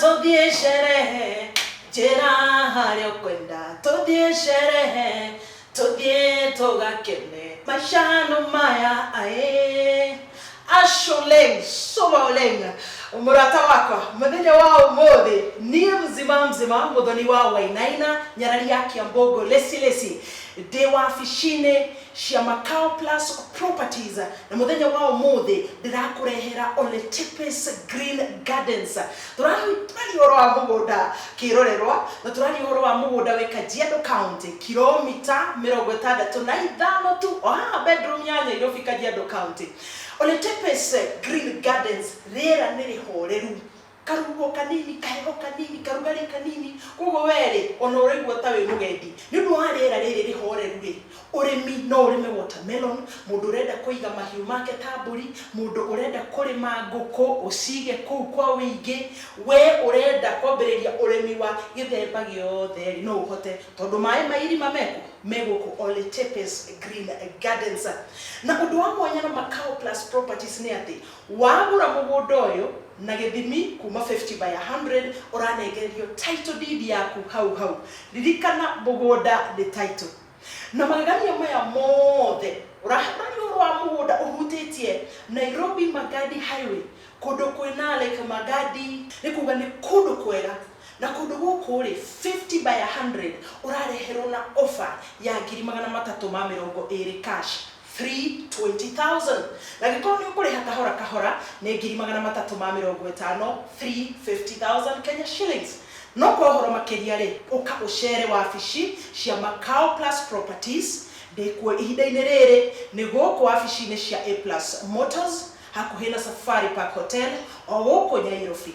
Tũthiĩ sherehe, njĩra harĩa ũkwenda. Tũthiĩ sherehe, tũthiĩ tũgakene maica no maya aĩ. Asholeng, Soma Oleng, mũrata wakwa, mũthenya wa ũmũthĩ niĩ mzima mzima mũthoni wa Wainaina, nyarari ya Kiambogo, lesi lesi, ndĩ wabici-inĩ cia Makao Plus Properties, na mũthenya wa ũmũthĩ ndĩrakũrehera Ole Tepes Green Gardens. Tũraria ũhoro wa mũgũnda kĩrorerwa, na tũraria ũhoro wa mũgũnda wĩ Kajiado County, kilomita 65 tu o haha bedroom ya Nyairobi, Kajiado County. Ole Tepes Green Gardens, rĩera nĩ rĩhoreru, karugo kanini, kaheho kanini, karugarĩ kanini, koguo we rĩ, ona ũraigua ta wĩ mũgendi nĩ ũndũ wa rĩera rĩrĩ rĩhoreru rĩ. Ũrĩmi no ũrĩme watermelon, mũndũ ũrenda kũiga mahiũ make ta mbũri, mũndũ ũrenda kũrĩma ngũkũ ũcige kũu kwa ũingĩ, we ũrenda kwambĩrĩria ũrĩmi wa gĩthemba gĩothe rĩ, no ũhote tondũ maĩ ma irima mekũ? Me gũkũ Ole Tepes Green Gardens. Na ũndũ wa mwanya na Makao Plus Properties nĩ atĩ wagũra mũgũnda ũyũ na gĩthimi kuma 50 by 100, ũranengererio title deed yaku hau hau. Ririkana, mũgũnda nĩ title. Na magegania maya mothe, ũraria ũhoro wa mũgũnda ũhutĩtie Nairobi Magadi Highway, kũndũ kwĩna Lake Magadi, nĩ kuga nĩ kũndũ kwega. Na kũndũ gũkũ rĩ, 50 by 100 ũrareherwo na offer ya 320,000 cash, 320,000, na angĩkorwo nĩ ũkũrĩha kahora kahora nĩ 350,000, 350,000 Kenya shillings. No kwa ũhoro makĩria rĩ, ũka ũcere wabici cia Makao Plus Properties. Ndĩkuo ihinda-inĩ rĩrĩ nĩ gũkũ wabici-inĩ cia A Plus Motors, hakuhĩ na Safari Park Hotel, o gũkũ Nyairobi.